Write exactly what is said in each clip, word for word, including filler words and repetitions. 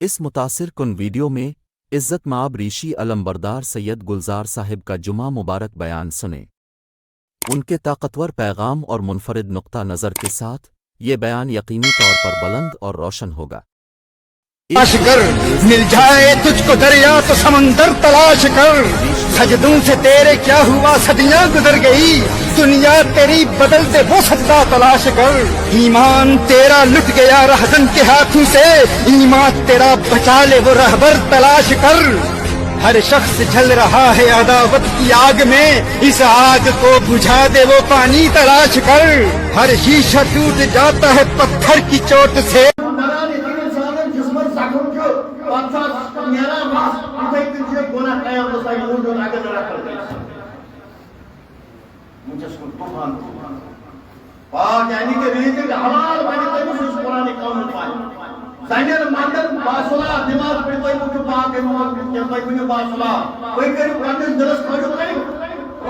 اس متاثر کن ویڈیو میں عزت مآب ریشی علمبردار سید گلزار صاحب کا جمعہ مبارک بیان سنیں۔ ان کے طاقتور پیغام اور منفرد نقطہ نظر کے ساتھ یہ بیان یقینی طور پر بلند اور روشن ہوگا۔ تلاش کر، مل جائے تجھ کو دریا تو سمندر تلاش کر۔ سجدوں سے تیرے کیا ہوا، صدیاں گزر گئی، دنیا تیری بدل دے وہ سجدہ تلاش کر۔ ایمان تیرا لٹ گیا رہزن کے ہاتھوں سے، ایمان تیرا بچا لے وہ رہبر تلاش کر۔ ہر شخص جل رہا ہے عداوت کی آگ میں، اس آگ کو بجھا دے وہ پانی تلاش کر۔ ہر شیشہ ٹوٹ جاتا ہے پتھر کی چوٹ سے۔ مران یتھ انسانن جسمس زخم چھُ، پتہٕ چھُ اتھ نیران رس، یِتھے کٔنۍ چھُ یہِ گۄناہ قیامتس تام موٗجوٗد اگر نہٕ رحم گژھِ۔ وٕنکیٚس کوٚر طوفان، طوفان۔ پاک یعنی کہ ریزِ حلال بنہِ تٔمِس یُس قرآن قانون مانہِ۔ زنٮ۪ن مردن باصلاح نماز پٔرِو، تُہۍ مہٕ چھِو باقٕے مہٕ کینٛہہ، تُہۍ ؤنِو باصلاح۔ تُہۍ کٔرِو پننِس دِلس خٲطرٕ، تُہۍ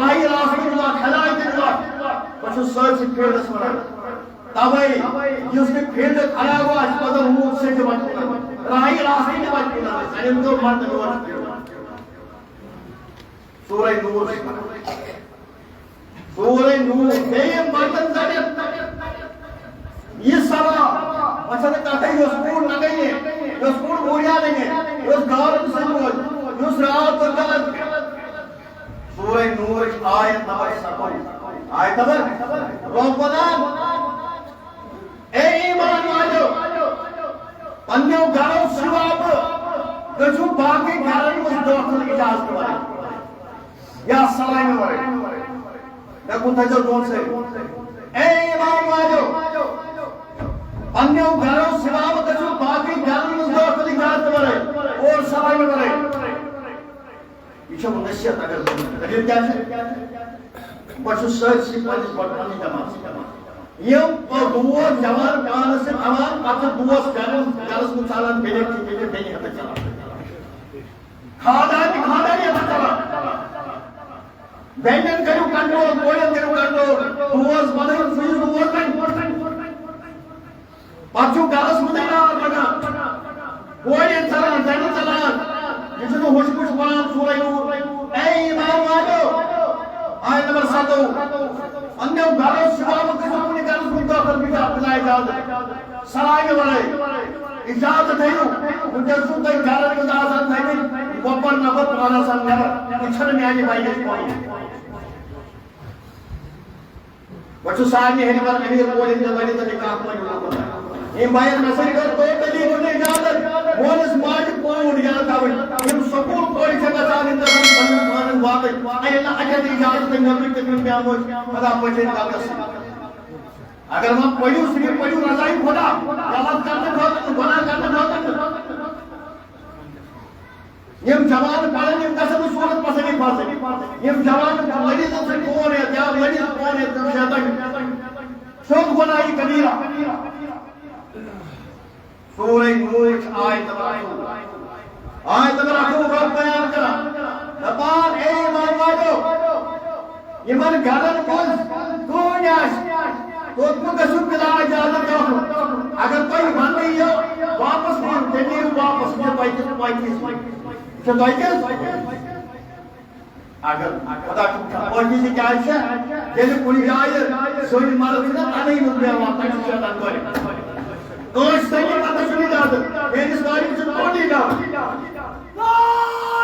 راہی راستٕچ وتھ، ہدایتٕچ وتھ۔ بہٕ چھُس سٲرسٕے فیٖلڈس وَنان۔ توے یُس تہِ فیٖلڈ خراب آسہِ، پتہٕ لوٗکھ سیٚدِ وَتہِ تُلن، راہی راستہٕ تہِ وَتہِ تُلن۔ زَنٮ۪ن تہٕ مردن یور چھُ فیٖلڈ۔ سورہ نور چھِ وَنان۔ سورہ نور، بیٚیہِ یِم مردن زَنٮ۪ن۔ یہِ صلاح، وۄنۍ چھَنہٕ کَتھٕے، یۄس کوٗر نہ گٔیے، یۄس کوٗر موریانٕے گٔے، یۄس گارَن سۭتۍ روزِ، یُس راتھ دۄہ غلط کرِ۔ سورہ نورٕچ آیت نمبر ستووُہ۔ آیت نمبر، رب ونان، اے ایمان والو، پننیو گرو سوا گژھِو باقٕے گرن منٛز دٲخل اجازت ورٲے۔ یا سلامہِ ورٲے۔ مےٚ کُن تھٲیزیو دۄن سۭتۍ۔ اے ایمان والو، پننیو گرو سوا گژھِو باقٕے گرن منٛز دٲخل اجازت ورٲے اور سلامہِ ورٲے۔ یہِ چھےٚ نصیحت اگر بہٕ وَنہٕ۔ دٔلیٖل کیٛاہ چھِ؟ بہٕ چھُس سٲرسٕے پنٛنِس گۄڈٕ پنٛنہِ جماعتس منٛز۔ یِم دوس جوان پانَس سۭتۍ اَنان، پَتہٕ چھِ دوس گَرَس، گَرَس منٛز ژَلان، بیٚنہِ چھِ بیٚنہِ، بیٚنہِ ہٮ۪تھ ژَلان۔ خانٛدار تہِ خانٛدار ہٮ۪تھ ژَلان۔ بیٚنٮ۪ن کٔرِو control، کورٮ۪ن کٔرِو control۔ دوس بَنٲیِو، سُہ یُس دوس بَنہِ۔ پتہٕ چھُو گرس منٛزٕے نار لگان، کورِ ژلان، زنہِ ژلان۔ یہِ چھُنہٕ ہوٚچھ پوٚچھ پران سورہ نور۔ اے ایمان والو، آیت نمبر ستووُہ۔ پننیو گرو سوا گژھِو کُنہِ گرس منٛز دٲخل، بِجا بِلا اجازت، سلامہِ ورٲے۔ اجازت تھٲیِو، وٕنکیٚس چھُو تۄہہِ گرن منٛز آسان تھٲومٕتۍ وۄپر نفر پانس سان نٮ۪بر۔ یہِ چھَنہٕ میانہِ بایہِ ہٕنٛز کٲم۔ وۄنۍ چھُ سارنٕے ہیٚنہِ منٛز أمیٖر کورِ ہٕنٛدِ لَرِ تہٕ نِکاح کورِ لوٗکَن۔ ییٚمۍ بایَن مےٚ سۭتۍ کٔر totally چھُنہٕ اِجازت۔ مٲلِس ماجہِ کوٗر یَلہٕ تھاوٕنۍ۔ یِم سکوٗل کورِ چھےٚ گژھان، یِم گژھن پنٛنٮ۪ن پانَن واتٕنۍ۔ اَیہِ نہٕ اَتٮ۪ن اِجازت، تٔمۍ نٮ۪برٕے تٔمۍ ووٚن مےٚ موج، خۄدا پٲٹھۍ گژھِ۔ اگر وۄنۍ پٔرِو، صرف پٔرِو رضایہِ خۄدا، غلط کرنہٕ خٲطرٕ نہٕ، گۄناہ کرنہٕ خٲطرٕ نہٕ۔ یِم جوان پرن، یِم گژھن نہٕ سورت پسندی پھسٕنۍ۔ یِم جوان لٔڑِتھ سۭتۍ کون ہیٚتھ یا لٔڑِتھ کون ہیٚتھ، تِم شیطان۔ سیوٚد گۄناہی کبیرہ۔ سورہ نور چھِ آیت نمبر اَٹھووُہ۔ آیت نمبر اَٹھووُہ رب بیان کران، دپان، اے ایمان والو، یِمن گرن منٛز کٕہٕنۍ آسہِ، توٚت مہٕ گٔژھِو بِلا اِجازت گژھُن۔ اگر تۄہہِ وننہٕ یِیو، واپس نِیِو، تیٚلہِ نِیِو واپس، یہِ چھُ تۄہہِ کِژھ پاکی۔ یہِ چھُ تۄہہِ کِژھ؟ اگر خۄدا چھُ وٕچھان، پاکی کیٛازِ چھےٚ؟ ییٚلہِ کُنہِ جایہِ زٔنۍ مرد چھِنہ تَنٕے منٛز بیٚہوان، تَتہِ چھُ شیطان گۄڈٕ۔ کٲنٛسہِ سۭتۍ پتہٕ چھُنہٕ اِجازت، میٲنِس کالہِ چھُ totally اِجازت۔ لا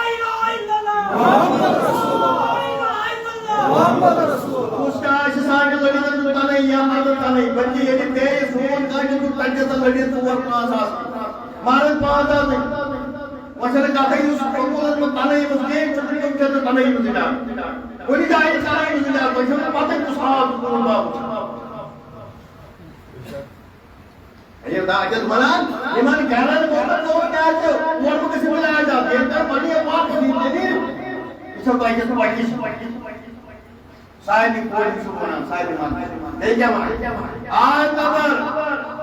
الہ الا اللہ۔ محمد رسول اللہ۔ لا الہ الا اللہ۔ محمد رسول اللہ۔ کُس تہِ آسہِ سانہِ لٔڑِتھ تَنَے یا مَرٕد تَنَے، بلکہِ ییٚلہِ بیٚیہِ سون کانٛہہ چھُ تَتہِ گژھن لٔڑِتھ ژور پانٛژھ آسٕنۍ۔ مَرٕد پانٛژھ آسٕنۍ۔ وۄنۍ چھَنہٕ کَتھٕے، یُس سکوٗلَس منٛز تَنَے یُس game چھُ، تِم چھِ تَنَے یُس گِنٛدان۔ کُنہِ جایہِ تَنَے یُس گِنٛدان، تۄہہِ چھَو نہٕ پَتہٕ کُس حال چھُ تُہُنٛد بابُک۔ ییٚلہِ دا اَتٮ۪تھ وَنان، یِمَن گَرَن ووتَن نوٚو کیٛازِ؟ اورٕ گٔژھِو وۄنۍ آزاد۔ ییٚلہِ تۄہہِ وۄنۍ یہِ واپَس یِیہِ دٔلیٖل، یہِ چھو تۄہہِ کِژھ پَکی چھِ۔ سارنٕے کورٮ۪ن چھُ وَنان، سارنٕے وَنان۔ بیٚیہِ کیٛاہ وَنان؟ آیت نمبر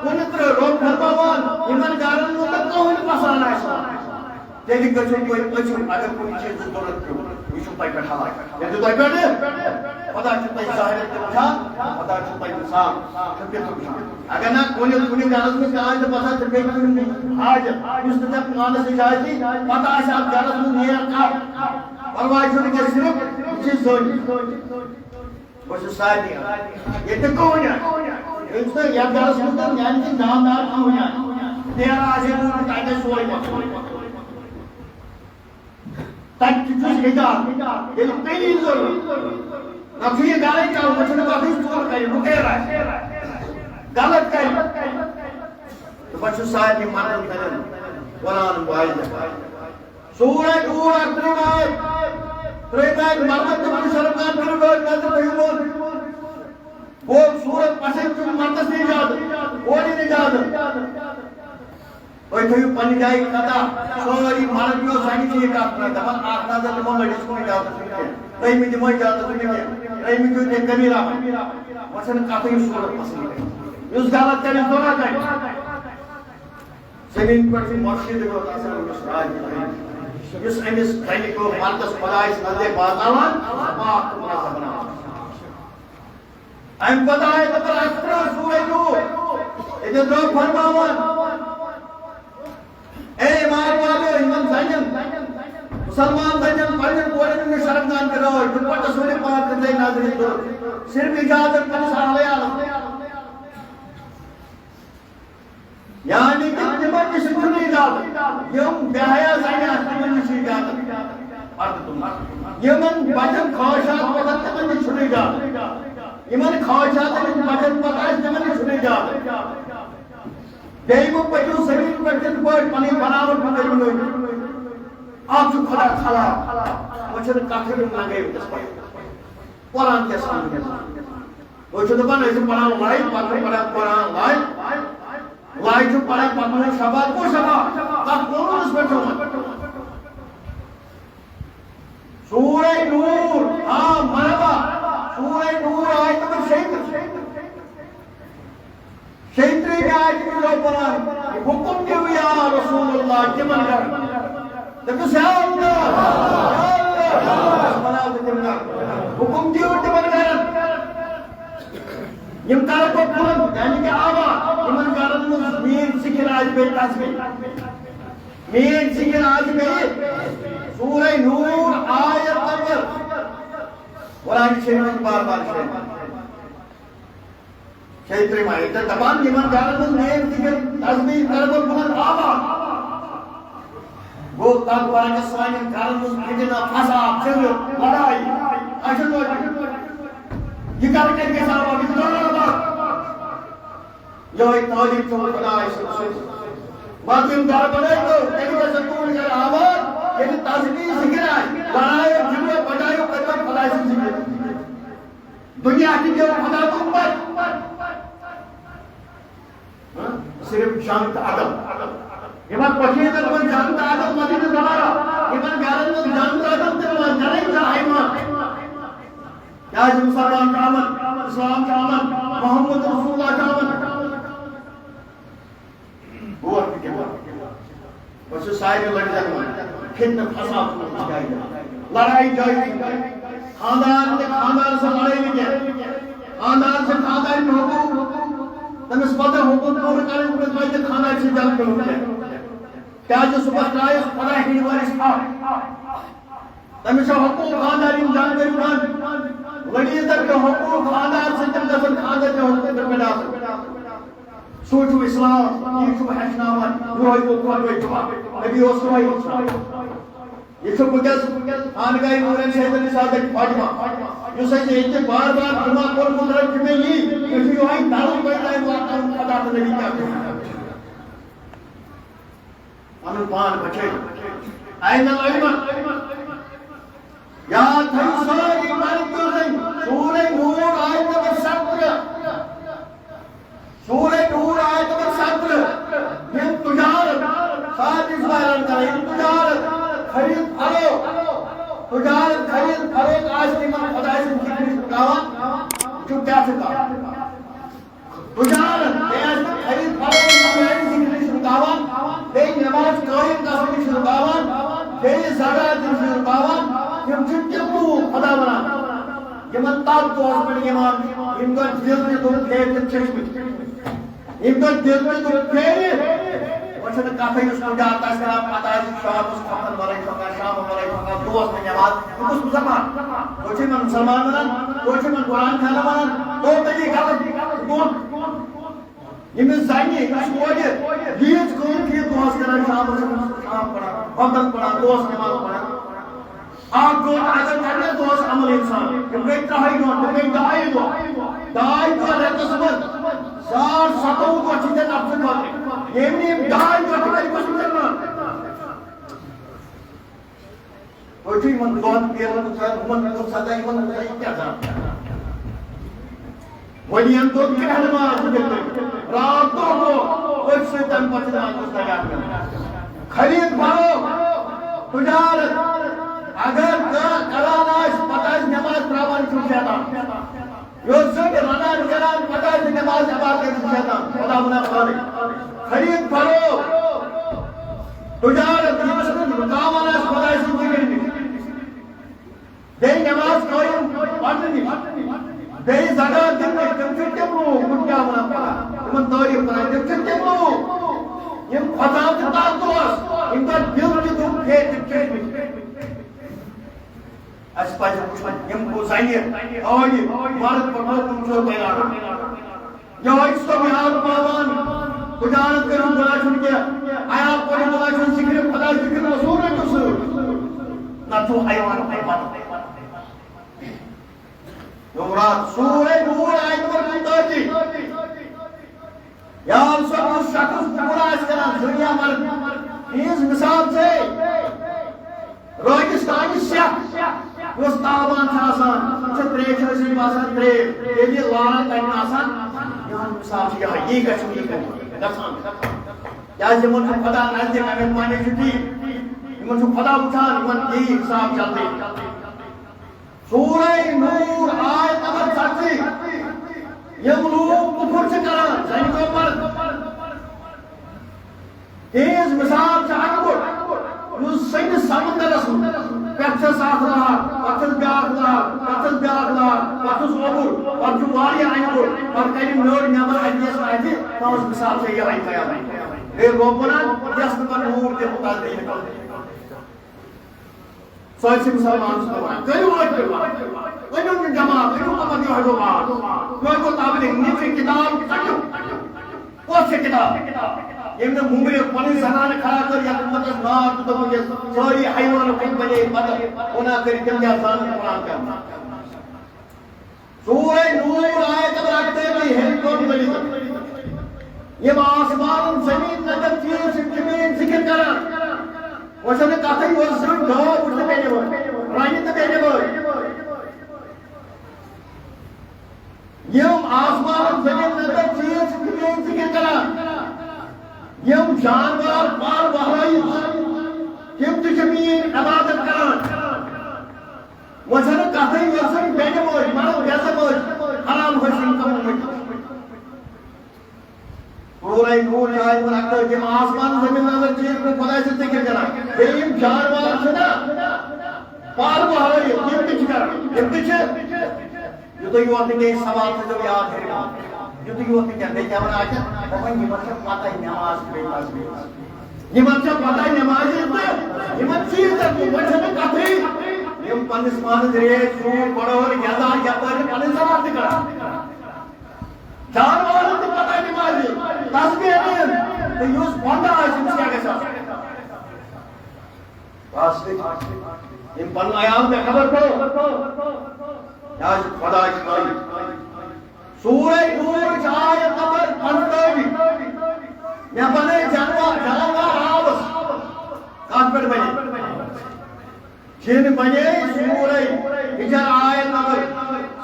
کُنترٕہ، رۄب فرماوان، یِمَن گَرَن منٛز نہٕ کٕہٕنۍ پَسان آسہِ وَنان۔ تیٚلہِ گٔژھِو تُہۍ أژِو، اگر کُنہِ چیٖزٕچ ضروٗرت پیوٚو، یہِ چھُ تۄہہِ پٮ۪ٹھ حلال۔ ییٚلہِ تۄہہِ پٮ۪ٹھ خۄدا چھُ تۄہہِ ظٲہِر تہِ وٕچھان، خۄدا چھُ تۄہہِ وٕچھان، چھُ تہِ وٕچھان۔ اگر نہ کُنہِ، کُنہِ گرس منٛز کانٛہہ آسہِ، دَپان چھِ بیٚیہِ کُنہِ حاجت، یُس نہٕ ژےٚ پانس نِش آسی، پتہٕ آسہِ اتھ گرس منٛز نیر کتھ، پرواے چھُنہٕ کینٛہہ، صرف یہِ چھِ زٔنۍ۔ بہٕ چھُس سارنٕے ونان، ییٚتہِ نہٕ کٕہٕنۍ آسہِ، ییٚمِس نہٕ یتھ گرس منٛز تہِ میانہِ سۭتۍ جاندار کٕہٕنۍ آسہِ، نیر آسہِ، تتہِ آسہِ سورُے مسلہٕ۔ تَتہِ تہِ چھُس ہیٚچھان، ییٚلہِ تٔمی ضروٗرت۔ نہ چھُ یہِ گرے کانٛہہ، وۄنۍ چھُنہٕ کَتھٕے ژوٗر کَرِ، لُکے رَٹہِ۔ غلط کَرِ۔ تہٕ بہٕ چھُس سارنٕے مَدَد کَران، قرآن واجہِ۔ سورہ طور اَکھ ترٛہہ آیت، ترٛہہ آیت مَرمَت تہٕ شرمگان کٔرِو گٲڑۍ نظر تُہۍ ووٚن۔ گوٚو سورت پسند چھُ مردس نِش زیادٕ، کورِ نِش زیادٕ۔ تُہۍ تھٲیِو پننہِ جایہِ قطع، سٲری مرد یُس زنہِ چھِ یہِ کتھ کران، دپان اکھ نظر دِمو لٔڑِس کُن اجازت چھُنہٕ کینٛہہ، دوٚیمہِ دِمو اجازت چھُنہٕ کینٛہہ، ترٛیٚیمہِ دیُت تٔمۍ کبیرہ۔ وۄنۍ چھَنہٕ کتھٕے یہِ سورت پسند کران۔ یُس غلط کرِ، یُس گۄناہ کرِ۔ زمین پٮ۪ٹھ چھُ مرشد یوت آسان، یُس راج دِوان، یُس أمِس زنہِ کیو مردس خۄدایہِ سٕنٛدِ نظرِ باسناوان، پاک تہٕ منظم بناوان۔ امہِ پتہٕ آیہِ نمبر اکھ ترٕٛہ سورہ نور۔ ییٚتہِ درٛاو فرماوان، اے ایمان والو، یِمن زنٮ۪ن، مسلمان زنٮ۪ن، پننٮ۪ن کورٮ۪ن ہُنٛد شرمگان کراو، دوپٹس ؤلِو پاک تھٲے نظرِ تُل۔ صرف اجازت پننِس اہل عیالس۔ یعنی کہ تِمن نِش چھُنہٕ اجازت، یِم بے حیا زنہِ آسہِ، تِمن نِش چھُ اجازت پردٕ تُلنُک۔ یِمن بچن خواہشات پتہٕ، تِمن نِش چھُنہٕ اجازت۔ یِمن خواہشاتن ہٕنٛدۍ بچن پتہٕ آسہِ، تِمن نِش چھُنہٕ اجازت۔ بیٚیہِ مہٕ پٔکِو زٔمیٖن پٮ۪ٹھ تِتھ پٲٹھۍ، پنٕنۍ بناوٹ مہٕ کٔرِو نٔنۍ۔ اکھ چھُ خۄدا خلق، وۄنۍ چھُنہٕ کتھٕے، یِم لگٲوِتھ پتہٕ۔ قرآن کیٛاہ سمجھِ؟ أسۍ چھِ دَپان، أسۍ چھِ پَران لایِو، پَتہٕ چھِ پَران قرآن لایِو۔ لایِو چھِ پَران، پَتہٕ چھِ شفاعت۔ کُس شفاعت؟ تَتھ قرآنَس پٮ۪ٹھ چھُ وَنان۔ سورہ نور، آ، مرحبا۔ سورہ نور آیت نمبر شیٚیہِ ترٕٛہ۔ شیٚیہِ ترٕٛہمہِ آیتہِ منٛز چھُ پَران، حُکُم دِیِو یا رسول اللہ تِمَن گَرَن۔ دٔپِو، یا اللہ، یا اللہ، بَناو تہٕ تِم گَرٕ۔ حُکُم دِیِو تِمَن گَرَن۔ یِم کَرَن پَتہٕ پَنُن، یعنی کہ آباد، یِمَن گَرَن منٛز میٛٲنۍ ذِکِر آسہِ بیٚیہِ تسبیح۔ میٛٲنۍ ذِکِر آسہِ بیٚیہِ۔ سورہ نور آیت نمبر۔ قرآن شریف منٛز بار بار شریف۔ شیطرِ ماہی تہٕ دَپان، یِمَن گَرَن منٛز میٛٲنۍ ذِکِر تسبیح کَرٕ بہٕ پَنُن آباد۔ گوٚو تَتھ برعکس سانٮ۪ن گَرَن منٛز فِتنہٕ، فساد، جھگڑٕ، لڑاے۔ اَسہِ چھُ توتہِ یہِ کَرٕ کَتہِ گژھِ آباد؟ یہِ چھُ دۄدَر آباد۔ یِہوٚے تعلیٖم چھُ خۄداے سٕنٛز سٕنٛز۔ پَتہٕ یِم گَرٕ بَنٲوۍ تو، تیٚلہِ گژھن تُہُنٛد گَرٕ آباد، ییٚلہِ تسبیح ذِکِر آسہِ، لڑایو، جھگڑو، پٹایو، کٔرِو خۄداے سٕنٛز ذِکِر۔ دُنیا تہِ دیو خدا تُہُنٛد پَتہٕ۔ ہاں؟ صرف جنگ تہٕ عدم۔ یِمن پٔتھرٮ۪ن منٛز جنگ تہٕ عدم مَتہِ نہٕ زمانہ۔ یِمن گَرَن منٛز جنگ تہٕ عدم تہِ نہٕ وۄنۍ گَرَے تہٕ حیوان۔ کیٛازِ مُسلمان چھُ اَمَن، اِسلام چھُ اَمَن، محمد رسول اللہ چھُ اَمَن۔ اور تہِ کیٛاہ؟ بہٕ چھُس سارنٕے لٔڑکَن وَنان، فِتنہٕ فساد چھُنہٕ جایہِ۔ لڑایہِ جایہِ چھُنہٕ۔ خاندان تہٕ خاندان سۭتۍ لڑٲے نہٕ کینٛہہ۔ خاندان چھِ خاندان حقوٗق، تٔمِس پَتہٕ حقوٗق پوٗرٕ کَرٕنۍ، تٔمِس پَزِ نہٕ خاندان سۭتۍ جنگ کَرُن کینٛہہ۔ کیٛازِ صُبحَس ترٛایَس خۄداے ہِنٛدۍ وٲرِس اَکھ۔ تٔمِس چھُ حقوٗق خاندارِنۍ جنگ کٔرِو بنٛد۔ لڑی تہٕ حقوٗق خاندار سۭتۍ تِم گژھن خاندار کٮ۪ن حقوٗقن پٮ۪ٹھ آسٕنۍ۔ سُے چھُ اِسلام، یی چھُ ہیٚچھناوان، یِہوٚے گوٚو خۄطبَے جُمعہ۔ نبی اوس یِہوٚے ہیٚچھناوان۔ یہِ چھُ وٕنکیٚس خانقاہِ نورین شیخ علی سعدٕنۍ فاطمہ، یُس اَسہِ ییٚتہِ بار بار جُمعہ کوٚرمُت رَٹہِ مےٚ یی، یہِ چھُ یِہوٚے دَرُن تۄہہِ تام واتناوُن خۄدا تہٕ نبی کیٛاہ چھُ۔ پنُن پان بچٲیِو۔ عین العلم۔ یاد تھٲیِو سٲری مرد تہٕ زٔنۍ۔ سورہ نور آیت نمبر سترہ۔ سورہ نور آیت نمبر سترہ۔ یِم تجارت، سارنٕے چھُس بہٕ اعلان کران، یِم تجارت، خرید فروخت، تجارت، خرید فروخت آسہِ نہٕ یِمن خۄداے سٕنٛدِ ذِکرِ نِش رُکاوان، یہِ چھُ کیٛاہ چھُ کران؟ تجارت، بیٚیہِ آسہِ نہٕ خرید فروخت میانہِ ذِکرِ نِش رُکاوان، بیٚیہِ نماز قٲیِم گژھنہٕ نِش رُکاوان، بیٚیہِ زکات نِش رُکاوان۔ یِم چھِ تِم لوٗکھ خۄدا وَنان، یِمن تَتھ دۄہَس پٮ۪ٹھ یِوان، یِم دۄہ دِل تہِ دوٚپ پھیرِتھ چٔشمٕتۍ۔ یِم دۄہ دِل تہِ دوٚپ پھیرِتھ۔ وۄنۍ چھَنہٕ کَتھٕے، یُس کُنہِ جایہِ آسہِ کران، پَتہٕ آسہِ شامَس کھۄکھَن وَرٲے کھۄکھان، شامَن وَرٲے کھۄکھان، دۄہَس نہٕ نٮ۪ماز۔ یہِ کُس مُسلمان؟ تُہۍ چھِو یِمَن مُسلمان وَنان، تُہۍ چھِو یِمَن قرآن خانہ وَنان، تُہۍ تٔتی غلط۔ ییٚمِس زَنہِ، ییٚمِس کورِ، ییٖژ کٲم چھِ یہِ دۄہَس کران، شامَس چھِ شام پَران، وقتَن پَران، دۄہَس نٮ۪ماز پَران۔ اَکھ گٲنٛٹہٕ اگر کرِ نا دۄہَس عمل اِنسان، یِم گٔے ترٛہَے دۄہ، یِم گٔے ڈاے دۄہ، ڈاے دۄہ رٮ۪تَس منٛز، ساڑ سَتووُہ دۄہ چھِ ژےٚ نفسہٕ خٲطرٕ۔ ییٚمہِ نہٕ یِم ڈاے دۄہ تہِ کَرِ، کُس مُسلمان؟ تُہۍ چھِو یِمَن دۄن پیرَن وٕچھان، ہُمَن وٕچھان، یِمَن وٕچھان، یہِ کیٛاہ زانان؟ ؤلِیَن دوٚپ، کیٛاہ نماز چھِ تیٚلہِ؟ راتھ دۄہ گوٚو أتھۍ سۭتۍ، تَمہِ پَتہٕ چھِ نماز منٛز تیار کران۔ خرید فروخت، تجارت، اگر کانٛہہ کران آسہِ، پَتہٕ آسہِ نماز ترٛاوان، چھُ شیطان۔ یُس زٔنۍ رَنان کران، پَتہٕ آسہِ نماز ادا کران، شیطان۔ خدا وَنان پانَے۔ خرید فروخت، تجارت، یُس زٔنۍ رُکاوان آسہِ، پَتہٕ آسہِ ذِکِر نِش۔ بیٚیہِ نماز قٲیِم پرنہٕ نِش، بیٚیہِ زکات دِنہٕ نِش، تِم چھِ تِم لوٗکھ، بہٕ کیٛاہ وَنہٕ پَگاہ، تِمَن تعریٖف کَران، تِم چھِ تِم لوٗکھ، یِم کھۄژان چھِ تَتھ دۄہَس، یِم تَتھ دِل تہِ دُکھ کھیٚیہِ، تِم چھِ أسۍ۔ اَسہِ پَزِ وٕچھُن، یِم کُس زَنہِ، کورِ، مرد پَتہٕ تِم چھِ تیار۔ یہوے چھُ سُہ یاد پاوان، تجارت کٔرِو، گۄناہ چھُنہٕ کینٛہہ۔ آیات پٔرِو، گۄناہ چھُنہٕ، ذِکرِ خۄدا، ذِکرِ رسول رٔٹِو سۭتۍ۔ نَتہٕ چھُو حیوان، حیوان۔ یوم رات سورہ نور آیت نمبر پنتٲجی۔ یا سُہ شخص گۄناہ آسہِ کران، دُنیا مر، تِہنٛز مثال چھے۔ رٲگِستانٕچ سیٚکھ، یۄس تابان چھِ آسان، یہِ چھِ ترٛیشہِ سۭتۍ باسان ترٛیش، ییٚلہِ یہِ لاران تَتہِ آسان، یِہُنٛد مثال چھُ یِہوٚے، یی گژھِ یی گژھِ، گژھان۔ کیٛازِ یِمَن چھُ خۄدا نزدیٖک، اَمیُک معنی چھُ تی، یِمَن چھُ خۄدا وٕچھان، یِمَن یی حِساب جلدی۔ سورہ نور آیت نمبر ژتجی، یِم لوٗکھ کُفُر چھِ کران، زَنہِ گوٚو مرد۔ تیز مثال چھِ اَنہِ گوٚٹ، یُس سٔنِس سمندرس منٛز، پٮ۪ٹھٕ چھَس اکھ لہر، پتہٕ چھَس بیٛاکھ لہر، پتہٕ چھَس بیٛاکھ لہر، پتہٕ چھُس اوٚبُر، پتہٕ چھُ واریاہ اَنہِ گوٚٹ، پتہٕ کَڑِ نٔر نٮ۪بر اَتہِ یَس اَتہِ، تُہٕنٛز مثال چھےٚ یِہوٚے قیامت۔ گٔے رۄب وَنان، یَس نہٕ پَتہٕ نوٗر تہِ مُتعدِل نِکَل۔ سٲرسٕے مُسلمانَس دَپان، کٔرِو أتھۍ پٮ۪ٹھ وَتھ۔ أنِو نہٕ جماعت، أنِو نہٕ پَتہٕ یِہوٚے گوٚو وار۔ یِہوٚے گوٚو تبلیغ، نِچہِ کِتاب ژَٹِو۔ کۄس چھےٚ کِتاب؟ ییٚمۍ نہٕ مُمبرِ پَنٕنۍ زنانہٕ کھڑا کٔر یَتھ اُمَتَس نار تہٕ دوٚپُن، یہِ سٲری حیوانو کھٔتۍ بَنے پَتہٕ گۄناہ کٔرِتھ، تِم کیٛاہ زانَن قرآن کیٛاہ؟ سورہ نور آیت نمبر اکتٲجی ہیٚرِ کُن ؤلِو۔ یِم آسمان زمین نظر چیز چھِ تِم میٲنۍ ذِکِر کران۔ وۄنۍ چھَنہٕ کَتھٕے، یۄس زٔنۍ گاو وٕچھ تہٕ بیٚنہِ وٲج، رَنہِ تہٕ بیٚنہِ وٲج۔ یِم آسمان زمین نظر چیز چھِ تِم میٲنۍ ذِکِر کران۔ یِم جانوار پَر وَہرٲیِتھ، تِم تہِ چھِ میٲنۍ عبادت کران۔ وۄنۍ چھَنہٕ کَتھٕے، یۄس زَن بیٚنہِ مٲج، مطلب وٮ۪سہٕ مٲج، حرام حٲصِل کَمٲومٕتۍ۔ سورہ نور چھِ آیت نمبر اکتٲجی، یِم آسمان زٔمیٖن اَندَر چیٖز چھِ خۄداے سٕنٛز ذِکِر کَران۔ بیٚیہِ یِم جانوار چھِ نا، پَر وَہرٲیِتھ، یِم تہِ چھِ کَران، یِم تہِ چھِ۔ یُتُے یوت نہٕ کینٛہہ، سوال تھٲیزیو یاد ہیٚرِ کُن۔ یُتُے یوت نہٕ کینٛہہ، بیٚیہِ کیٛاہ وَنان اَتہِ؟ دَپان، یِمَن چھےٚ پَتَے نٮ۪ماز تہِ بیٚیہِ تَسبیٖح۔ یِمَن چھےٚ پَتَے نٮ۪مازِ تہٕ یِمَن چیٖزَن تہِ، وۄنۍ چھَنہٕ کَتھٕے۔ یِم پنٛنِس پانَس ریٹ، سوٗٹ، بڑٲر، گٮ۪زان، یَپٲرۍ پَنٕنۍ زَبان تہِ کَڑان۔ جانوَرَن تہِ پَتَے نٮ۪مازِ، تَسبیٖح دِیَن، تہٕ یُس بنٛدٕ آسہِ، أمِس کیٛاہ گژھِ آسُن؟ بس، یِم پنُن عیال بے خبر کرو۔ کیٛازِ خۄدا چھُ وَنان۔ سورہ نورٕچ آیت نمبر پنٛژتٲجی۔ مےٚ بنٲے جانوار، جانوار آبس۔ کتھ پٮ۪ٹھ بنے؟ جِن بنے سورہ ہجر آیت نمبر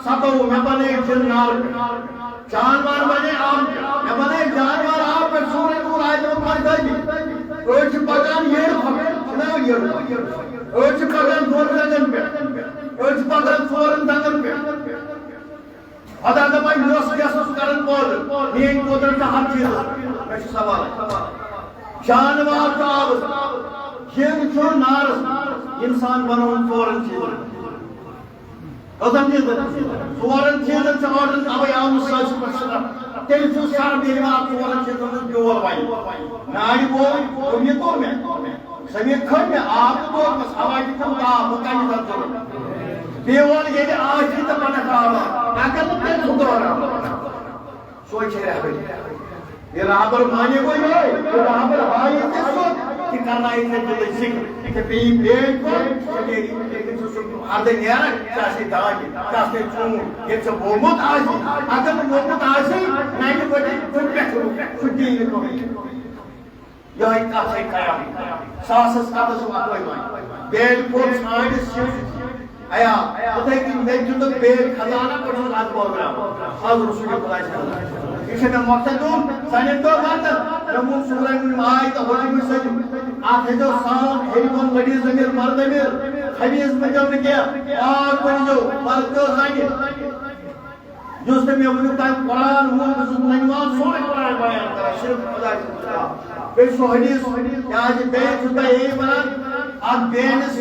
ستووُہ۔ مےٚ بنٲے جِن نارٕ پٮ۪ٹھ۔ جانوار بنے آبہٕ پٮ۪ٹھ۔ مےٚ بنٲے جانوار آبہٕ پٮ۪ٹھ۔ سورہ نور آیت نمبر پنٛژتٲجی۔ أڑۍ چھِ پکان یٔڈ کھۄتہٕ، چھِنہ یٔڈ کھۄتہٕ؟ أڑۍ چھِ پکان دۄن زنٛگن پٮ۪ٹھ۔ أڑۍ چھِ پکان ژورن زنٛگن پٮ۪ٹھ۔ خۄدا دَپان، یۄس یۄس اوس کران پٲدٕ، میٲنۍ قۄدرت چھِ ہر چیٖزس پٮ۪ٹھ۔ مےٚ چھُ سوال۔ جانوار چھُ آبس، جِن چھُ نارس، انسان بنووُن ژورن چیٖزن۔ کٔژَن چیٖزَن؟ ژورَن چیٖزَن چھِ آرڈر تَوَے آمُت سٲسِس پٮ۪ٹھ شرف۔ تیٚلہِ چھُ سر بیٚیہِ واتان ژورَن چیٖزَن ہُنٛد بیول وَنہِ۔ نارِ وول، دوٚپُن، یہِ کوٚر مےٚ۔ زٔمیٖن کھٔنۍ مےٚ، آب تہِ دوٚدمَس، ہوا تہِ کھوٚت، آب، وۄنۍ کَمہِ دۄہ ضوٚرَتھ؟ بیول ییٚلہِ آسہِ تہٕ پَنَکھ آب، اگر نہٕ تیٚلہِ چھُ دوران۔ سوے چھے رہبری۔ یہ رہبر مانے گو یہے، یہ رہبر ہائے تے سو، کہ کرنا ہے تے دل ذکر، تے پی بیٹھ کو، تے تم سو سو ہر دن یار، چاسی دان، چاسی چون، یہ سو بومت آسی، اگر بومت آسی، نہیں بڑے، تم پہ چھو، چھٹی نہیں کو۔ یہ کتھ ہے قیام۔ ساسس کتس واتوے وۄنۍ۔ بیل پھوٚل ژھانٛڈِ سیوٚد۔ ایا، تِتھے کٔنۍ مےٚ دیُتُکھ بیل خزانہ، بہٕ چھُس اتھ بٲگراوان۔ از رسول خداے سُنٛد۔ یہِ چھُ مےٚ مقصد دیُن، زنٮ۪ن دۄہ واتن۔ مےٚ ووٚن سورہ مُلک آیہِ تہٕ حُکمٕے سۭتۍ۔ اتھ ہیٚژیو سان، ہیٚرِ بۄن لٔڑِو ضمیٖر، مردٕ ضمیٖر۔ خبیٖث مہٕ دیو نہٕ کینٛہہ۔ پاک بٔنۍزیو، مرد پیو زنہِ۔ یُس تہِ مےٚ ؤنیُک تام قرآن ووٚن، بہٕ چھُس ننوان سورُے قرآن بیان کران، صرف خدا سُنٛد کلام۔ بیٚیہِ چھُ حدیث، کیٛازِ بیٚیہِ چھُ تۄہہِ یی وَنان، اَتھ بیٚنِس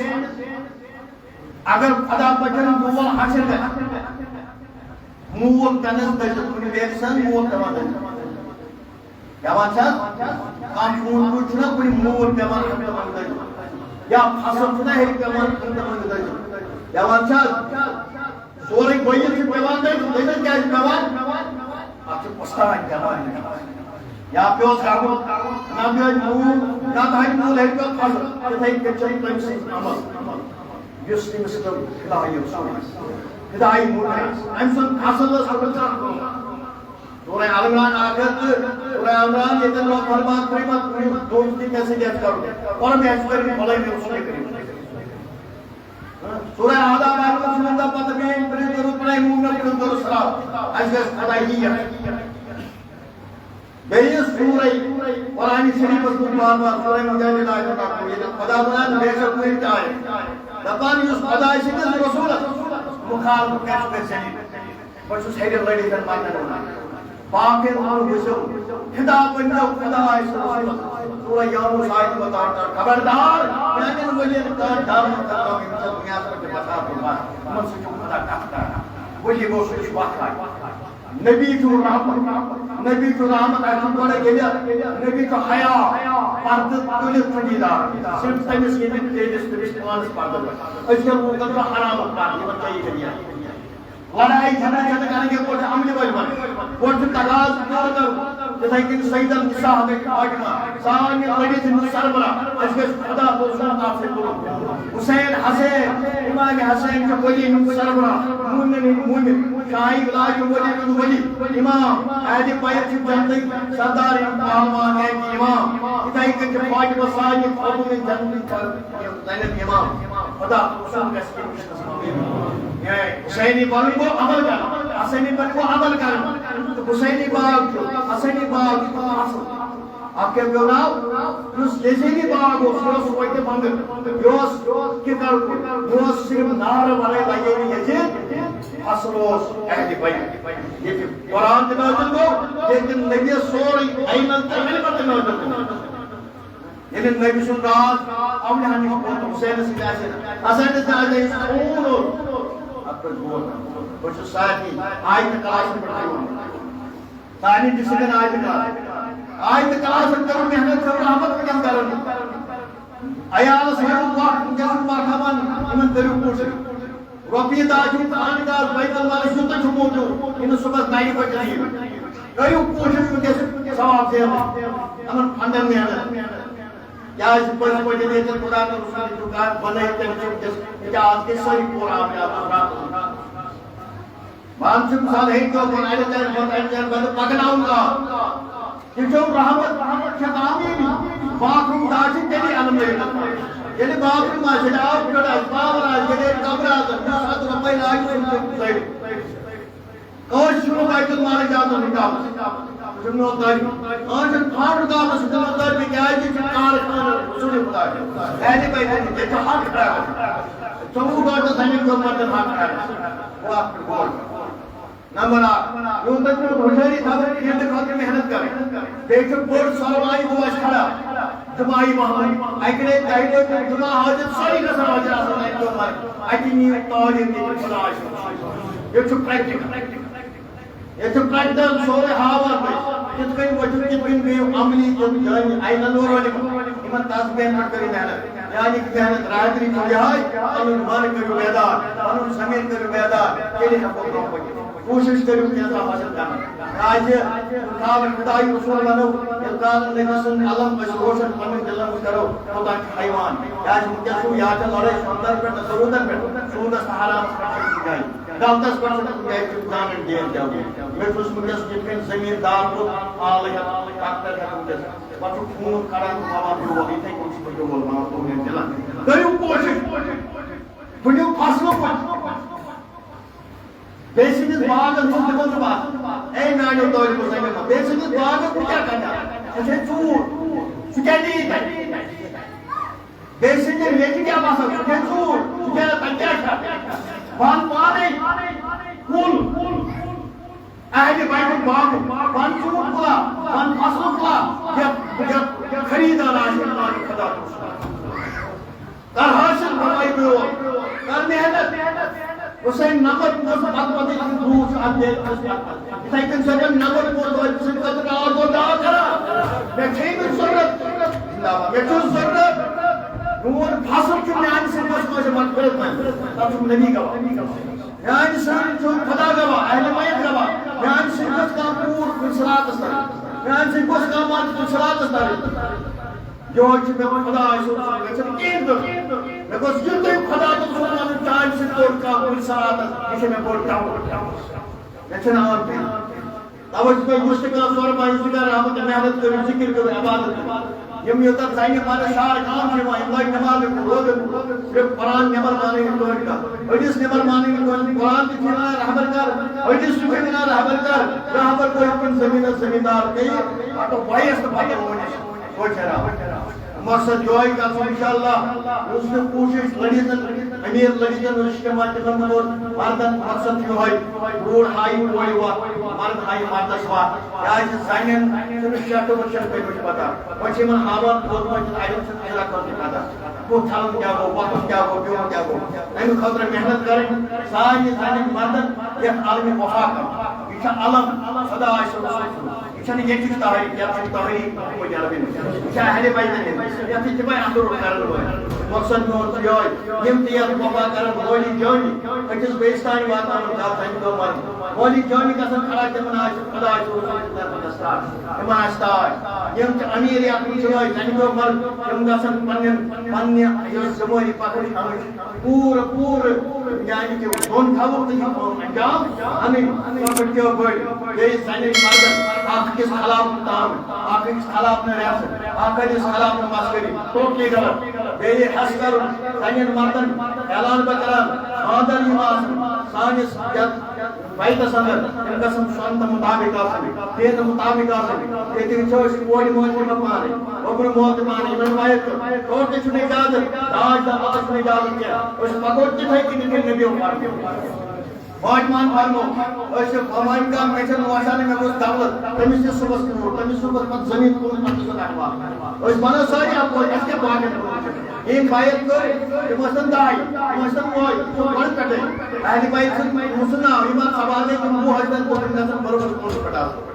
اگر خدا بچن مول حشر گژھِ، مول پٮ۪نَس دٔسِتھ کُنہِ بیٚنہِ سٕنٛز مول پٮ۪وان دٔسِتھ۔ پٮ۪وان چھا؟ کانٛہہ ژوٗنٛٹھ ووٗنٛٹھ چھُنہ کُنہِ موٗر پٮ۪وان ہَفتہٕ منٛزٕ دٔجِتھ؟ یا فصل چھُنہ ہیٚرِ پٮ۪وان ہَفتہٕ منٛزٕ دٔجِتھ؟ پٮ۪وان چھا؟ سورُے بٔنِتھ چھُ پٮ۪وان دٔجِتھ، دٔجِتھ کیٛازِ پٮ۪وان؟ اَتھ چھُ پَستان پٮ۪وان۔ یا پیوس گَرُن، نہ میٲنۍ موٗل، نہ تُہنٛدِ موٗل ہیٚرِ پٮ۪وان فصل، تِتھَے کٔنۍ چھُ تٔمۍ سٕنٛز عمل، یُس تٔمِس کٔر فِدایہِ رسول، فِدایہِ موٗل آسہِ۔ أمۍ سُنٛد فصل ٲس کٔرمٕژ اَتھ کٲم۔ سورہ آل عمران آخر تہٕ سورہ آل عمران ییٚتٮ۪ن رۄب فرمان تُہۍ ما کٔرِو دوستی مےٚ سۭتۍ یَتھ کَرُن۔ اور مےٚ چھُ کَرٕنۍ بَلٲے مےٚ سۭتۍ کٔرِو۔ سورہ احزاب آخر چھُ وَنان پَتہٕ بیٚیہِ پٔرِو ضروٗر پَرٕنۍ مومنَن پٔرِو ضروٗر صلات۔ اَسہِ گژھِ خۄداے یی یَتھ۔ بیٚیہِ سورہ قرآن شریٖفَس منٛز بار بار سورہ مجادلہ آیت پَرُن۔ ییٚتٮ۪ن خۄدا وَنان بے شک کُنہِ تہِ آیت۔ دَپان یُس خۄداے سٕنٛدِس رسوٗلَس مُخالفت کَرِ سُہ گژھِ ذلیل۔ بہٕ چھُس ہیٚرِ لٔڑِتھ پَنٕنٮ۪ن وَنان۔ باقٕے ووٚن بہٕ چھُسو، خطاب ؤنۍزیو خۄدایَس رسوٗلَس۔ سورہ یونس آیہِ وۄنۍ تام تام، خبردار، میٛانٮ۪ن ؤلین کانٛہہ دعوت کَرناو، یِم ژےٚ دُنیاہَس پٮ۪ٹھ چھِ بَسان تُلان، یِمَن سۭتۍ چھُ خۄدا کَتھ کَران۔ ؤلی گوٚو سُہ یُس وَتھ آیہِ۔ نبی چھُ رحمت، نبی چھُ رحمت، اَسہِ چھُ گۄڈٕ ییٚلہِ نبی چھُ حیا، پردٕ تُلِتھ چھُ دیٖدار، صرف تٔمِس ییٚمہِ تیٚلہِ تٔمِس پانَس پردٕ پٮ۪ٹھ۔ أزکٮ۪ن لوٗکَن چھُ حرام پردٕ، یِمَن کیٛاہ یہِ دُنیا۔ لڑائی جھگڑا چھِ کران کہِ گۄڈٕ چھُ عملہِ وٲلۍ وَنان۔ گۄڈٕ چھُ تقاضہٕ پوٗرٕ کرُن۔ تِتھَے کٔنۍ سیدہ نساء حضرت فاطمہ، سارنٕے لڑی تٔمِس سربراہ۔ اَسہِ گژھِ خدا تہٕ رسول تَتھ سۭتۍ تُلُن۔ حسین، حسین، امام حسین چھِ ولی ہُنٛد سربراہ، مومنن ہُنٛد مومن، شاہی ولاج چھُ ولی ہُنٛد ولی، امام، اہلِ بیت چھِ جنتٕکۍ سردار، یِم پہلوان ہیں کہ امام۔ تِتھَے کٔنۍ چھِ فاطمہ سارنٕے خوتوٗنن جنتٕکۍ زینب امام۔ خدا تہٕ رسول گژھِ یہِ وٕچھنَس منٛز۔ یہِ حسینی پَنُن گوٚو عمل کرُن، حسینی پَنُن گوٚو عمل کرُن۔ تہٕ حسینی باغ چھُ، حسینی باغ چھُ اَصٕل۔ اَتھ کیٛاہ پیوٚو ناو؟ یُس یزیدی باغ اوس، یہِ اوس وَتہِ بنٛگہٕ، یہِ اوس کِکر کُل، یہِ اوس صرف نارٕ وَرٲے لَگے نہٕ یزید، اَصٕل اوس اہلِ بیت۔ ییٚتہِ قرآن تہِ نٲزِل گوٚو، ییٚتہِ نبی سورُے عینن تہٕ علمن تہِ نٲزِل گوٚو۔ ییٚلہِ نبی سُنٛد راز اولِیاہن نِش ووت، حسینس سۭتۍ آسہِ، حسینس سۭتۍ آسہِ، یُس خوٗن اوس، اَتھ پٮ۪ٹھ ووت۔ بہٕ چھُس سارنٕے آیتہِ کلاسن پٮ۪ٹھ وَنان۔ سارنٕے ڈسٹرکٹن آیتہِ کلاس۔ آیتہِ کلاسن کٔر محنت، کٔر رحمت وٕنکیٚس کران۔ عیالس ہٲیِو وقت، وٕنکیٚس چھُ مرحبا، یِمن کٔرِو کوٗشِش۔ رۄپیہِ دَہ چھُ خانقاہَس بیت المالَس یوٗتاہ چھُ موٗجوٗد، یِنہٕ صُبحَس نَیہِ بَجہِ یِیِو۔ کٔرِو کوٗشِش وٕنکیٚس ثواب زینٕچ، یِمَن فنڈَن محنت۔ کیٛازِ پٔزۍ پٲٹھۍ ییٚتہِ خۄدا تہٕ رسول چھُ گَرٕ بَنٲیِتھ تٔمۍ چھِ وٕنکیٚس، تِکیٛازِ کہِ سٲری پوٗرٕ آمٕتۍ آز راتَس۔ مان ژٕ مثال ہیٚکہِ تو بَنٲیِتھ تَمہِ پَتہٕ اَمہِ جایہِ پَتہٕ پَکناوُن آب۔ یہِ چھُ رحمت، رحمت چھےٚ تعمیٖری۔ باتھ روٗم تہِ آسہِ تیٚلی اَنہٕ بہٕ ییٚتٮ۪تھ۔ ییٚلہِ باتھ روٗم آسہِ، ییٚلہِ آب پھیوٚر آسہِ، پاور آسہِ، ییٚلہِ کمرٕ آسن، یُس اَتھ رۄپَے لاگہِ، سُہ چھُ ژٔلِتھ۔ کٲنٛسہِ چھُنہٕ بیت المالٕچ اجازت رُکاوُن۔ سُہ چھُنہٕ میون طٲلب۔ کٲنٛسہِ چھُنہٕ فنڈ رُکاوُن، سُہ چھُنہٕ میون طٲلب، کیٛازِ یہِ چھُ کارخانہٕ رسول خۄدایہِ۔ اہلِ بیتَن، ییٚتہِ چھُ حق خیال۔ ژوٚوُہ گٲنٛٹہٕ زمین گوٚو مَرد حق خیال۔ گوٚو اَتھ پٮ۪ٹھ غور۔ نمبر اکھ، یوٗتاہ تہِ ہُشٲری تھاوو، فیٖلڈٕ خٲطرٕ محنت کَرٕنۍ۔ بیٚیہِ چھُ بوٚڑ سوال، یہِ گوٚو اَسہِ کھڑا۔ جمعہ محمد، اَکہِ رٮ۪تۍ، دَہہِ رٮ۪تۍ، جمعہ حٲضِر، سٲری گژھن حٲضِر آسٕنۍ، اَتہِ پیوٚو مَرُن۔ اَتہِ نِیِو تعلیٖم، ییٚتہِ خۄداے سُنٛد۔ ییٚتہِ چھُ پرٛٮ۪کٹِکَل۔ ییٚتہِ چھُ پرٛٮ۪کٹِکَل سورُے ہاوان تُہۍ۔ کِتھ کٔنۍ ؤتھِو، کِتھ کٔنۍ بِہِو، عملی تِم جانہِ، عیناً و رٲجِمَن۔ یِمَن تَسبیٖحَن پٮ۪ٹھ کٔرِو محنت۔ یعنی کہ محنت راہدری چھو یہے، پنن من کٔرِو بیدار، پنن ضمیر کٔرِو بیدار، تیٚلہِ ہٮ۪کو برونٛہہ پٔکِتھ۔ کوٗشِش کٔرِو کینٛژھا حٲصِل کرنٕچ۔ کیازِ یوٚت کال خداے رسول ونو، یوٚت کال نبی سُنٛد علم أسۍ روشن پنٕنٮ۪ن دِلن منٛز کرو، توٚتام چھُ حیوان۔ کیازِ وٕنکیٚس چھُ یا چھِ لڑٲے سۄندر پٮ۪ٹھ تہٕ سروٗدن پٮ۪ٹھ، سوٗدس تہٕ حرامس پٮ۪ٹھ چھِ کُنہِ جایہِ، غلطس پٮ۪ٹھ چھِ کُنہِ جایہِ، تیُتھ زانن دین کیٛاہ گوٚو۔ مےٚ چھُ وٕچھمُت یِتھ کٔنۍ زٔمیٖندار گوٚو، آلہٕ ہٮ۪تھ، ٹریکٹر ہٮ۪تھ وٕنکیٚس۔ پتہٕ چھُ خوٗن کڑان تہٕ وَوان بیول، یِتھَے کٔنۍ چھُس بہٕ بیول وَوان تُہنٛدٮ۪ن دِلن۔ کٔرِو کوٗشِش، بٔنِو فصلہٕ کُلۍ۔ بیٚیہِ سٕنٛدِس باغس منٛز تہِ ووٚن تہٕ بس، اے میٛانیو طٲلبہٕ زَنیو، بیٚیہِ سٕنٛدِس باغس بہٕ کیٛاہ کرٕ؟ سُہ چھے ژوٗر، سُہ کیٛاہ دِیہِ تَتہِ؟ بیٚیہِ سٕنٛدِ ییٚتہِ کیٛاہ باسان؟ سُہ چھے ژوٗر، سُہ کیٛاہ، تَتہِ کیٛاہ چھا؟ وَن پانَے کُل۔ اہلِ بیتُک باغ، بن ژوٗنٛٹھ کُلا، بن فصل کُلا، یتھ، یتھ خریدار آسہِ، پانہٕ خدا۔ کر حٲصِل، بنٲے بیول، کر محنت۔ حسین نمبر پانٛژھ پتہٕ پتہٕ یُس دوٗر چھُ، اتھ دِل چھُس پتہٕ پتہٕ۔ یِتھے کٔنۍ چھُ اَتٮ۪ن نمبر پانٛژھ دۄہ أمۍ سٕنٛدِ خٲطرٕ آو دعا کران۔ مےٚ چھے نہٕ ضروٗرت، زندہ باد، مےٚ چھُ ضروٗرت۔ میون فصل چھُ میانہِ سۭتۍ گژھِ مغفرت منٛز۔ تتھ چھُم نبی گواہ۔ میانہِ سۭتۍ چھُ خدا گواہ، اہل بیت گواہ۔ میانہِ سۭتۍ گوٚژھ کانٛہہ کوٗر کُنہِ صراطس تام۔ میانہِ سۭتۍ گوٚژھ کانٛہہ مرد کُنہِ صراطس تام۔ یِہوٚے چھُ مےٚ خداے سُنٛد، مےٚ چھُنہٕ کِہیٖنۍ ضروٗرت۔ مےٚ گوٚژھ یُتُے خدا تہٕ سُہ وَنُن، چانہِ سۭتۍ کوٚر کانٛہہ کُنہِ صراطس، یہِ چھُ مےٚ بوٚڑ ڈاوُٹ۔ مےٚ چھُنہٕ عام کِہیٖنۍ۔ توے چھُس بہٕ یُس تہِ کانٛہہ زورٕ پَہَن، یُس تہِ کانٛہہ رحمت تہٕ محنت کٔرِو، ذِکِر کٔرِو، عبادت کٔرِو۔ یِم یوٗتاہ زَنہِ پَنُن شہر گام چھِ یِوان، یِم لٲگۍ نٮ۪مازِ کُن، روزٕ کُن، صرف قرآن نٮ۪بر مانٕنۍ یِم لٲگۍ کَتھ۔ حدیث نٮ۪بر مانٕنۍ یِم لٲگۍ، قرآن تہِ چھُ وَنان رہبر کر، حدیث تہِ چھُ وَنان رہبر کر، رہبر گوٚو یِتھ کٔنۍ زٔمیٖنَس زٔمیٖندار گٔیہِ، پَتہٕ وَیَس تہٕ پَتہٕ ووٚنُس۔ کوٚت چھِ رہبر؟ مقصد یہوے کتھ چھُ، انشاءاللہ، یُس تہِ کوٗشِش لٔڑِتھ، امیر لٔڑِتھ، یُس اجتماع تِمن کوٚر، مردن مقصد چھُ یہوے، روٗڑ ہایہِ کورِ وتھ، مرد ہایہِ مردس وتھ۔ کیازِ زنٮ۪ن چھُنہٕ شیٹھٕ ؤرشن کٔرمٕژ پتہ۔ وۄنۍ چھِ یِمن ہاوان تھوٚد وۄنۍ چھُنہٕ اَڑٮ۪ن چھُنہٕ اِلکن تہِ پتہ۔ بُتھ چھلُن کیٛاہ گوٚو، وۄتھُن کیٛاہ گوٚو، بِہُن کیٛاہ گوٚو۔ امہِ خٲطرٕ محنت کرٕنۍ سارنٕے زنٮ۪ن مردن یتھ عالمِ وفا کم۔ یہِ چھُ علم خداے سُنٛد۔ یہِ چھَنہٕ ییٚتِچ تحریٖک، یَتھ چھِ تحریٖک محمد عربی۔ یہِ چھِ اہلِ بیتَن ہِنٛز۔ یَتھ چھِ تِمَے اَندُر کَرَن وٲلۍ۔ مقصد میون چھُ یِہوٚے، یِم تہِ یَتھ وفا کَرَن، مولوی جٲنی أکِس بیٚیِس تانۍ واتناوَن کَتھ، اَمہِ دۄہ وَنُن۔ مولوی جٲنی گژھن کھڑا، تِمَن آسہِ خۄداے سُنٛد طرفہٕ دستار، تِمَن آسہِ تاج۔ یِم تہِ أمیٖر یَتھ منٛز چھِ ٲسۍ، اَمہِ دۄہ وَنُن، تِم گژھن پنٛنٮ۪ن، پنٛنہِ یۄس ذِمہٕ وٲری پَکٕنۍ، اَنٕنۍ۔ پوٗرٕ، پوٗرٕ، یعنی کہِ دۄن تھاوو تہٕ یہِ کٲم انجام اَنٕنۍ۔ سۄ چھِ کیٛاہ بٔڑ؟ بیٚیہِ زَنہِ مردَن اَکھ أکِس خلاف نہٕ تاوٕنۍ، اَکھ أکِس خلاف نہٕ رٮ۪ژھٕ، اَکھ أکِس خلاف نہٕ مسخٔری، totally غلط۔ بیٚیہِ حس کَرُن زَنٮ۪ن مردَن، اعلان بہٕ کَران، خانٛدر یِم آسَن سٲنِس یَتھ بیتَس اندر، تِم گژھن سُنتہٕ مُطابِق آسٕنۍ، دیٖنہٕ مُطابِق آسٕنۍ۔ ییٚتہِ وٕچھو أسۍ کورِ مول تہِ پانَے، گوٚبرٕ مول تہِ پانَے، یِمَن وایَس تہٕ تورٕ تہِ چھُنہٕ اِجازت، داج دَپان چھُنہٕ اِجازت کینٛہہ۔ أسۍ پَکو تِتھَے کٔنۍ، یِتھ کٔنۍ نبیو فرموو۔ فاطمہ ہن فرموو، أسۍ چھِ فلٲنۍ کانٛہہ، مےٚ چھَنہٕ وۄنۍ سَنٕے، مےٚ گوٚژھ دولت، تٔمِس تہِ صُبحَس کوٗر، تٔمِس صُبحَس پَتہٕ زٔمیٖن کُن، پَتہٕ چھُ سُہ کَتھ باتھ۔ أسۍ بَنو سٲری اَپٲرۍ، اَسہِ کیٛاہ باقیَن کُن چھُ؟ یِم بیعت کٔر، تِم ٲسۍ تَن دَہَے، تِم ٲسۍ تَن وٲے، تِم گۄڈٕ پٮ۪ٹھَے۔ اہلِ بیت سُنٛد، یِم سُنٛد ناو، یِم اَتھ سوال گٔے، تِم وُہ ٲسۍ تَن، تِم گژھن برابر پانٛژھ پٮ۪ٹھ آسٕنۍ۔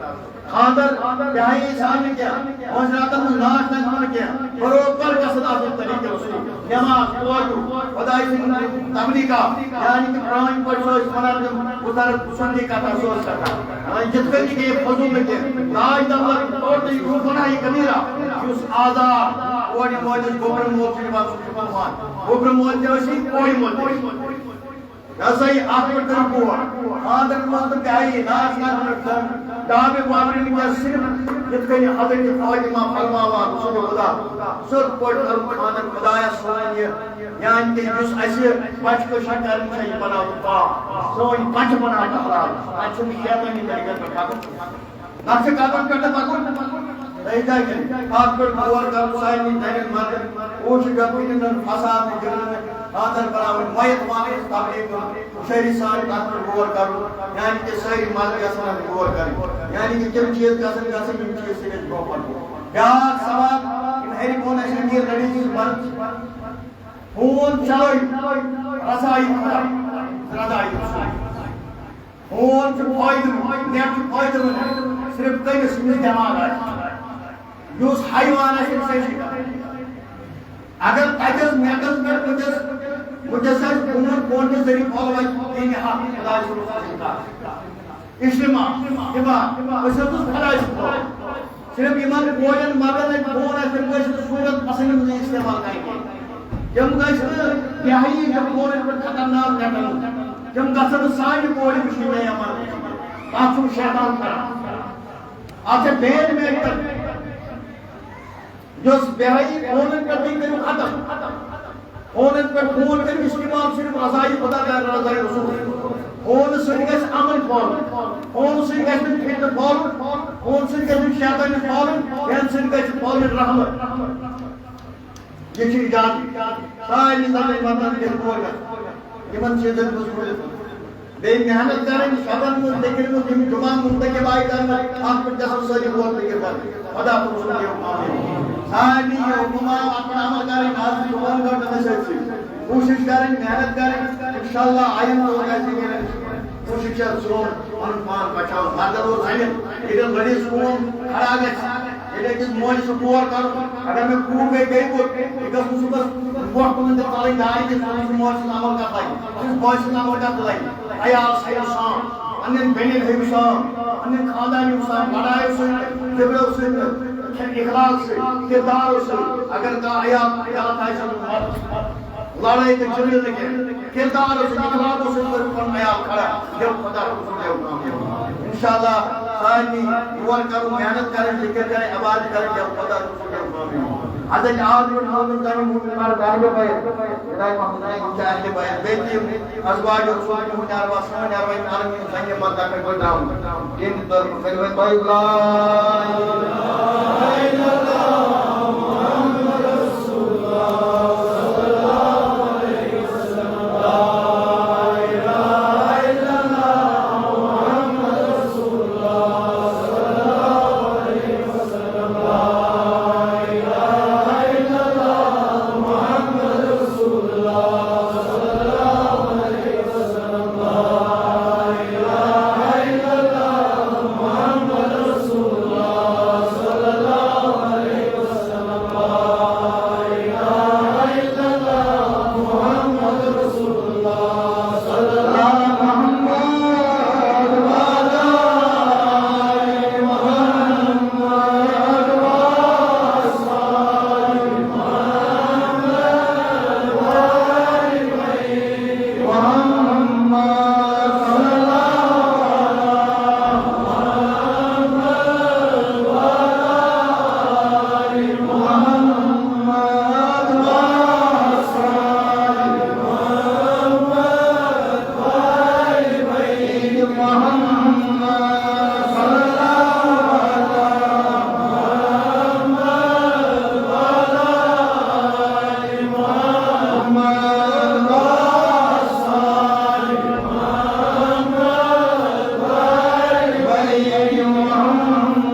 خانٛدر چاہے اِنسان نہٕ کینٛہہ، وٲنٛس راتن منٛز ناچ نہٕ کَرُن کینٛہہ، برابر گژھن آسٕنۍ طریٖقہٕ رسول۔ نٮ۪ماز، روزٕ، خۄداے سٕنٛدۍ تبلیغات، یعنی کہِ پرٛٲنۍ پٲٹھۍ چھِ أسۍ وَنان تِم بُزرگ سُنٛدی کَتھا، سُہ ٲس کَتھا۔ یِتھ کٔنۍ تہِ گٔیے فضوٗل نہٕ کینٛہہ، داج دولت، ٹوٹلی گوٚو گۄناہی کبیٖرہ، یُس آزار کورِ مٲلِس گوٚبرٕ مول چھُ نِوان، سُہ چھُ قربان۔ گوٚبرٕ مول تہِ ٲسی، کورِ مول تہِ ٲسی۔ یہِ ہسا یہِ اَتھ پٮ۪ٹھ کٔرِو غور۔ خانٛدرَن منٛز تہٕ بیٚیہِ ناچ ناچ پٮ۪ٹھ زَن ڈابہِ وابرِ وٕنکیٚس صرف یِتھ کٔنۍ حضرت فاطمہ فرماوان چھُ خدا، سیوٚد پٲٹھۍ کَرُن خانٛدر خۄدایَس سون یہِ، یعنی کہِ یُس اَسہِ بَچہٕ کٔشی کَرٕنۍ چھےٚ، یہِ بَناوُن پاک، سٲنۍ بَچہٕ بَناوُن حلال، اَتہِ چھُنہٕ شیطٲنی طریٖقَس پٮ۪ٹھ پَکُن۔ نقشہِ قدم پٮ۪ٹھ پَکُن، صحیح چھا کِنہٕ؟ اَتھ پٮ۪ٹھ غور کَرُن سارنٕے زَنٮ۪ن مَردَن، کوٗشِش گژھِ نہٕ فساد تہٕ جنگ خاندر بناوٕنۍ، میت والٕنۍ، تبلیغ کرُن، شہری سان تتھ پٮ۪ٹھ غور کرُن، یعنی کہ سٲری مرد گژھن اتھ غور کرٕنۍ، یعنی کہ تِم چیٖز گژھن گژھٕنۍ، یِم چیٖز سۭتۍ أسۍ برونٛہہ پکو۔ بیٛاکھ سوال، یِم ہیٚرِ بۄن اَسہِ أمیٖر لٔڑی چھِ پران، فون چلٲوِو، رضایہِ خدا، رضایہِ رسول۔ فون چھُ فٲیدٕ منٛد، نیٹ چھُ فٲیدٕ منٛد، صرف تٔمِس ییٚمِس دٮ۪ماغ آسہِ۔ یُس حیوان آسہِ، تٔمِس آسہِ یہِ کران۔ اگر تَتٮ۪س نیٹَس پٮ۪ٹھ وٕنکٮ۪س، وٕنکٮ۪س آسہِ فون، فون کہِ ذٔریعہٕ فالو آسہِ دِنہِ حق، خۄداے سُنٛد رسول سٕنٛدِ کَتھ۔ اجتماع، اجتماع، أسۍ حظ چھِ خۄداے سُنٛد فالو۔ صرف یِمن کورٮ۪ن مَرن اَتہِ فون آسہِ، تِم گٔژھۍ نہٕ صوٗرت پسنٛد منٛز استعمال کرٕنۍ کینٛہہ۔ تِم گٔژھۍ نہٕ بے حیٲیی ہٮ۪تھ فونن پٮ۪ٹھ خطرناک نیٹن۔ تِم گژھن نہٕ سانہِ کورِ وٕچھنہِ مےٚ یِمن۔ تَتھ چھُ شیطان کران۔ اَتھ چھےٚ بین میٹر۔ یۄس بے حیٲیی فونن پٮ۪ٹھ، تُہۍ کٔرِو ختم۔ فونن پٮ۪ٹھ فون کٔرِو استعمال صرف رضایہِ خدا تہٕ رضایہِ رسول۔ فونہٕ سۭتۍ گژھِ امن پھٲلُن، فونہٕ سۭتۍ گژھِ نہٕ فتنہٕ پھٲلُن، فونہٕ سۭتۍ گژھِ نہٕ شیطانیت پھٲلٕنۍ، ییٚمہِ سۭتۍ گژھِ پھٲلٕنۍ رحمت۔ یہِ چھُ ایجاد سارنٕے زنانن مردن دِل پوش گژھُن۔ یِمن چیٖزن منٛز روٗزِتھ۔ بیٚیہِ محنت کرٕنۍ، شبن منٛز، ذِکرِ منٛز، یِم جمعہ منتخب آیہِ کرنہٕ، اتھ پٮ۪ٹھ گژھن سٲری غور فکر کرٕنۍ۔ خدا تُہُنٛد شُکریہ۔ سارنٕے یہِ حُکم آو، اتھ پٮ۪ٹھ عمل کرٕنۍ، آز چھُ دُعا کرُن تٔمِس سۭتۍ سۭتۍ۔ کوٗشِش کرٕنۍ، محنت کرٕنۍ، انشاءاللہ آیندٕ دۄہ گژھِ یہِ کرٕنۍ۔ کوٗشِش چھےٚ سون پنُن پان بچاوُن۔ مگر اوس زنہِ، ییٚلہِ لٔڑِس کون کھڑا گژھِ، ییٚلہِ أکِس مولۍ چھُ غور کرُن، اگر مےٚ کوٗر گٔے، گٔے کوٚت، یہِ گٔژھ نہٕ صُبحس برونٛہہ کُن تہِ ژَلٕنۍ دارِ کِنۍ، تٔمِس چھُ مولۍ سٕنٛز عمل کَتھ لَگہِ، تٔمِس بٲے سٕنٛز عمل کَتھ لَگہِ۔ عیال تھٲیِو صاف، پنٛنٮ۪ن بیٚنٮ۪ن تھٲیِو صاف، پنٛنٮ۪ن خاندانیو صاف، لڑایو سۭتۍ، جھگڑو سۭتۍ، اخلاق سۭتۍ، کردارو سۭتۍ۔ اگر کانٛہہ عیال غلط آسہِ، لڑٲے تہٕ جھگڑٕ نہٕ کینٛہہ، کردارو سۭتۍ، اخلاقو سۭتۍ کٔرِو پنُن عیال کھڑا۔ یہِ خۄدا رسول یہِ حُکم۔ انشاءاللہ سارنٕے یور کرو، محنت کرٕنۍ، ذِکر کرٕنۍ، عبادت کرٕنۍ، یہِ خۄدا رسول یہِ حُکم۔ حضرت آز یور حضرت زنہِ مومن مردن بیت، خدای محمد علی چھِ اہل بیت، بیت یِم ازواج رسول، تِہُنٛد ارواح، سٲنۍ ارواح، عالمین زنہِ مردن پٮ۪ٹھ بٲگراوُن۔ یِہِنٛدِ طرفہٕ کٔرِو وۄنۍ طیب لا الہ الا اللہ محمد رسول اللہ صلی اللہ علیہ وسلم۔ لا الہ الا اللہ محمد رسول اللہ صلی اللہ علیہ وسلم۔ لا الہ الا اللہ محمد رسول اللہ صلی اللہ علیہ وسلم۔ لا الہ الا اللہ محمد رسول اللہ صلی اللہ علیہ وسلم۔ لا الہ الا اللہ محمد رسول اللہ صلی اللہ علیہ وسلم۔ محمد وعلی آل محمد وعلی آل محمد وعلی آل محمد۔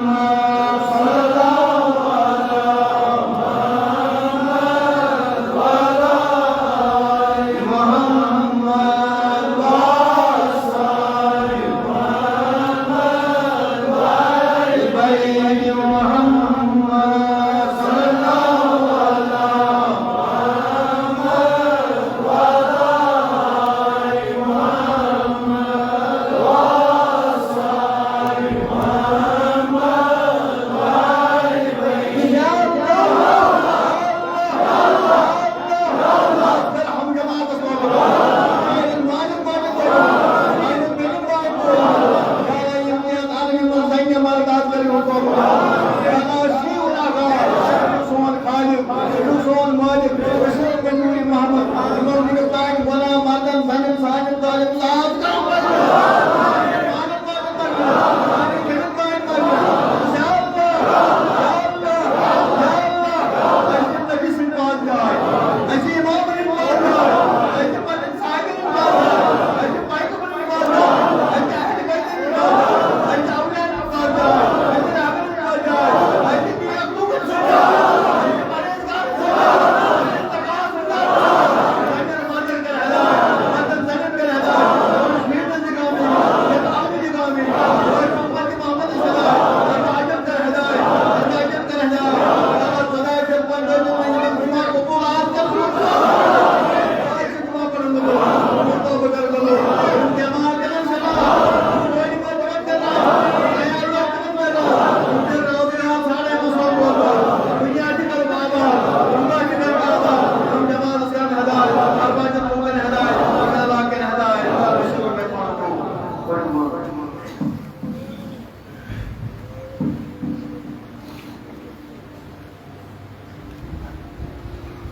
سون خالق، سون مالک، سون نوٗرِ محمد، یِمو وٕنیُک تام غلام مردن، زنٮ۪ن، سانٮ۪ن طالب، آز کرو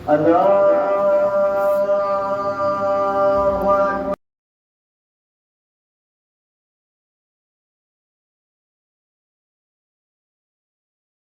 ألا